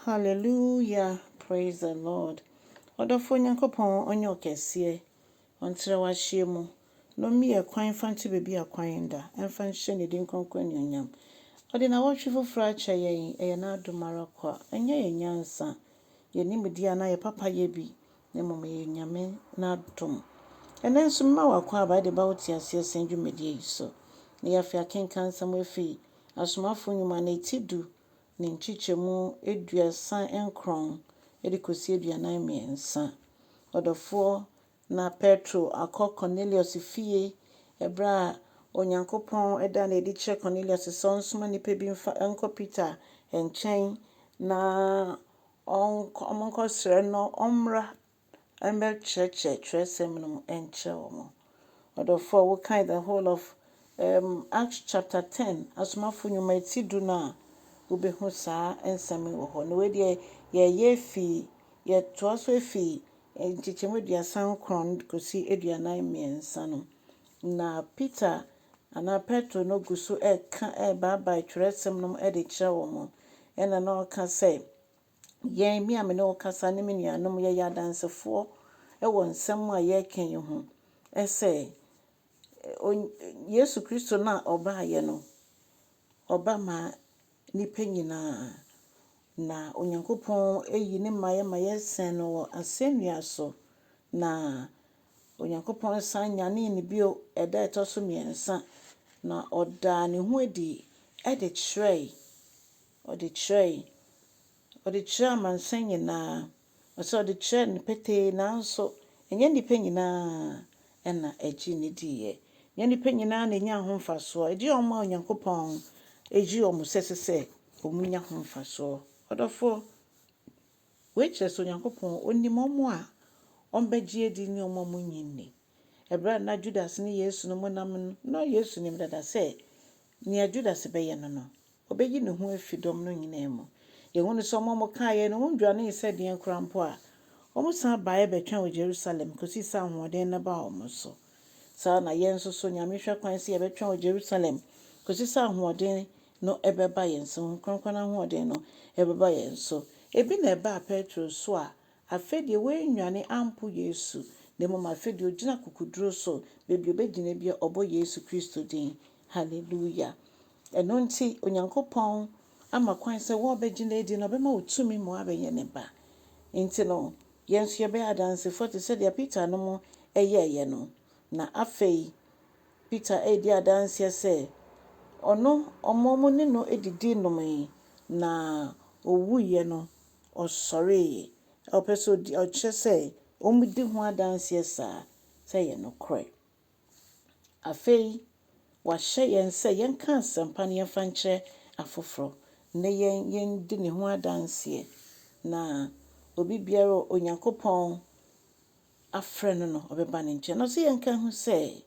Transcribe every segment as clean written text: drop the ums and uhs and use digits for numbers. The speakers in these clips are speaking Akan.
Hallelujah, praise the Lord. Ɔdɔfo Nyankopɔn ɔnyɛ ɔkɛseɛ, ɔntrɛ w'ahyeɛ mu, na ɔmmue kwan mfa nto baabi a kwan nda, ɛmfa nhyɛ ne din kronkron anuonyam. Ɔde nnawɔtwe foforɔ akyɛ yɛn, ɛyɛ n'adom ara kwa. Ɛnyɛ yɛn nyansa, yɛn nimdeɛ anaa yɛn papayɛ bi, na mmom ɛyɛ Nyame n'adom. Ɛnnɛ nso mema wo akwaaba de ba wo te aseɛ sɛn dwumadie yi so. Na yɛafi akenkan nsɛm afi Asomafo Nnwuma no eti 10 ne nkyekyɛmu 39 de kɔsi 43. Ɔdɔfoɔ, na Petro akɔ Cornelius fie ɛberɛ a Onyankopɔn da no adi kyerɛ Cornelius sɛ ɔnsoma nnipa bi mfa nkɔ Peter nkyɛn na ɔnkɔsrɛ no ɔmmra mmɛkyerɛkyerɛ twerɛsɛm no mu nkyerɛ wɔn. Ɔdɔfoɔ, wokan the whole of Acts chapter 10, Asomafo Nnwuma eti 10 no a, wobɛhu saa nsɛm yi wɔ hɔ. Na wei deɛ yɛyɛ fi, yɛtoa so afi nkyekyɛmu 39 kɔsi 43 no. Na Peter anaa Petro no gu so ɛreka ɛrebaabae twerɛsɛm no mu de kyerɛ wɔn. Ɛna na ɔka sɛ, yɛn, me a me ne wo kasa ne me nuanom yɛyɛ adansefoɔ wɔ nsɛm a yɛreka yi ho sɛ Yesu Kristo no a ɔbaeɛ no, ɔba maa nnipa nyinaa. Na Onyankopɔn ayi ne mmaeɛ ma yɛsɛn no wɔ asɛnnua so. Na Onyankopɔn san nyanee no bio ɛda a ɛtɔ so 3. Na ɔdaa ne ho adi de kyerɛe, ɔde kyerɛe, ɔde kyerɛɛ amansan nyinaa. Ɔsɛ ɔde kyerɛɛ no petee nanso ɛnyɛ nnipa nyinaa ɛna ɛgye ne diiɛ. Ɛnyɛ nnipa nyinaa na ɛnya ho mfasoɔ. Ɛgye wɔn a Onyankopɔn agyi wɔn sɛ ɛsɛ sɛ wɔnya ho mfasoɔ. Ɔdɔfoɔ, wei kyerɛ sɛ Onyankopɔn onim wɔn a wɔbɛgye adi ne wɔn a wɔnnye nni. Ɛberɛ a na Judas ne Yesu no mu nam no, na Yesu nim dada sɛ nea Judas bɛyɛ no no, ɔbɛyi ne ho afi dɔm no nyinaa mu. Yɛhu no sɛ wɔn a wɔkaeɛ no, wɔndwanee sɛ deɛ koraa mpo a, wɔsan baeɛ bɛtwɛn wɔ Jerusalem kɔsi sɛ ahoɔden no baa wɔn so. Saa na yɛn nso so Nyame hwɛ kwan sɛ yɛbɛtwɛn wɔ Jerusalem kɔsi sɛ ahoɔden no ɛbɛba yɛn so. Honhom Kronkron ahoɔden no ɛbɛba yɛn so. Ebi na ɛbaa Petro so a afei deɛ wɔannwane ampo Yesu, na mmom afei deɛ ogyina kukuduro so, baabi a obɛgyina bi a ɔbɔ Yesu Kristo din. Hallelujah. Ɛno nti Onyankopɔn ama kwan sɛ wɔrebɛgyina adi no, ɔbɛma wo tumi ma woabɛyɛ ne ba. Nti no, yɛn nso yɛbɛyɛ adansefoɔ te sɛ deɛ Peter no mo ɛyɛeɛ no. Na afei, Peter redi adanseɛ sɛ ɔno ɔmo ne no didi nomee na owuiɛ no, ɔsɔreeɛ. Ɔpɛ sɛ ɔdi ɔkyerɛ sɛ wɔdi ho adanseɛ saa sɛ ɛyɛ nokorɛ. Afei, wahyɛ yɛn sɛ yɛnka asɛmpa no yɛmfa nkyerɛ afoforɔ na yɛn yɛndi ne ho adanseɛ. Na obi biara a Onyankopɔn afrɛ no no, ɔbɛba ne nkyɛn. Na ɔsɛ yɛnka ho sɛ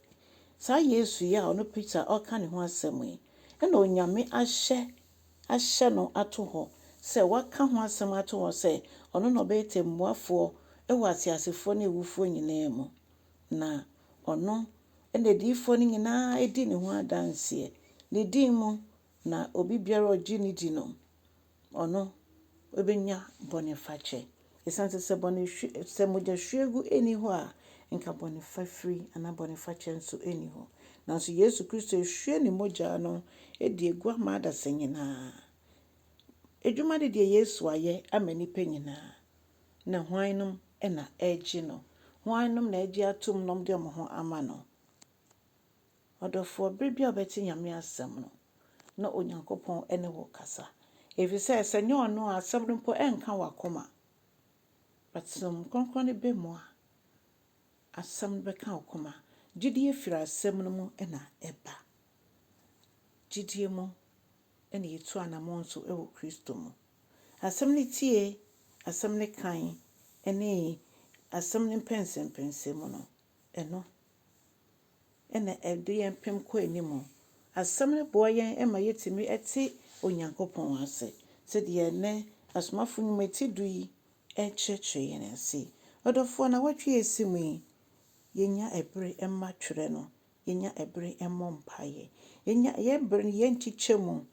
saa Yesu yi a ɔno Peter ɔka ne ho asɛm yi, ɛna Onyame ahyɛ no ato hɔ sɛ waka ho asɛm ato hɔ sɛ ɔno na ɔbɛyɛ temmuafoɔ wɔ ateasefoɔ ne awufoɔ nyinaa mu. Na ɔno ɛna adiyifoɔ no nyinaa di ne ho adanseɛ. Ne din mu na obi biara a ɔgye ne di no, ɔno ɔbɛnya bɔnefakyɛ. Ɛsiane sɛ bɔne sɛ mogyahwiegu nni hɔ a, nka bɔnefafiri anaa bɔnefakyɛ nso nni hɔ. Nanso Yesu Kristo ehwie ne mogya no de agu ama adasa nyinaa. Adwuma de deɛ Yesu ayɛ ama nnipa nyinaa. Na hwannom na ɛregye no? Hwannom na ɛregye atom na wɔde wɔn ho ama no? Ɔdɔfoɔ, bere bi a wobɛte Nyame asɛm no, na Onyankopɔn ne wo kasa. Ɛfiri sɛ, sɛ nyɛ ɔno a, asɛm no mpo ɛnka w'akoma. But sɛ Honhom Kronkron no ba mu a, asɛm no bɛka wo koma. Gyidie firi asɛm no mu na ɛba. Gyidie mu na yɛtu anammɔn nso wɔ Kristo mu. Asɛm no tie, asɛm no kan, ne asɛm no mpɛnsɛmpɛnsɛmu no, ɛno ɛna ɛde yɛn pem kɔ anim. Asɛm no boa yɛn ma yɛtumi te Onyankopɔn ase. Sɛdeɛ nnɛ Asomafo Nnwuma ti 10 yi ɛrekyerɛkyerɛ yɛn ase. Ɔdɔfoɔ, nnawɔtwe a esi mu yi, yɛnya ɛbere mma twerɛ no, yɛnya ɛbere mmɔ mpaeɛ. Yɛnya yɛn bere no yɛnkyekyɛ mu.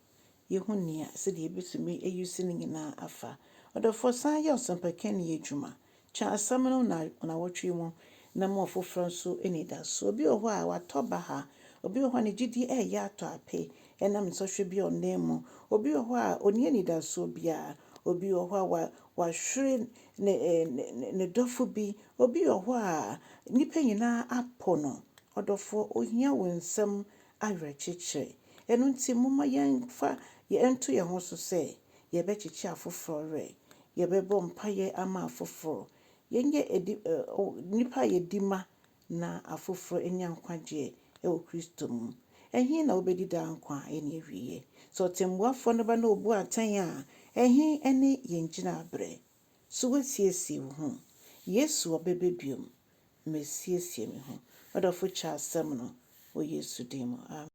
Yɛhu nea sɛdeɛ yɛbɛtumi ayi ne nyinaa afa. Ɔdɔfoɔ, san yɛ ɔsɛmpakani adwuma. Kyɛ asɛm no nnawɔtwe yi mu na ma ɔfoforɔ nso anidasoɔ. Obi wɔ hɔ a watɔ baha. Obi wɔ hɔ a ne gyidie reyɛ atɔ ape ɛnam nsɔhwɛ bi a ɔnam mu. Obi wɔ hɔ a ɔnni anidasoɔ biara. Obi wɔ hɔ a wahwere ne, ne, ne dɔfo bi. Obi wɔ hɔ a nnipa nyinaa apo no. Ɔdɔfoɔ, ohia wo nsam awerɛkyekyerɛ. Ɛno nti momma yɛmfa yɛnto yɛn ho so sɛ yɛbɛkyekye afoforɔ werɛ. Yɛbɛbɔ mpaeɛ ama afoforɔ. Yɛnyɛ edi nnipa a yɛdi ma na afoforɔ anya nkwagyeɛ wɔ Kristo mu. Ɛhe na wobɛdi daa nkwa a ɛnni awieeɛ? Sɛ ɔtɛmmuafoɔ no ba na ɔbu atɛn a, ɛhe ne yɛn gyinaberɛ? So woasiesie wo ho? Yesu ɔbɛba biom. Masiesie me ho. Ɔdɔfo kyɛ asɛm no wɔ Yesu din mu. Amen.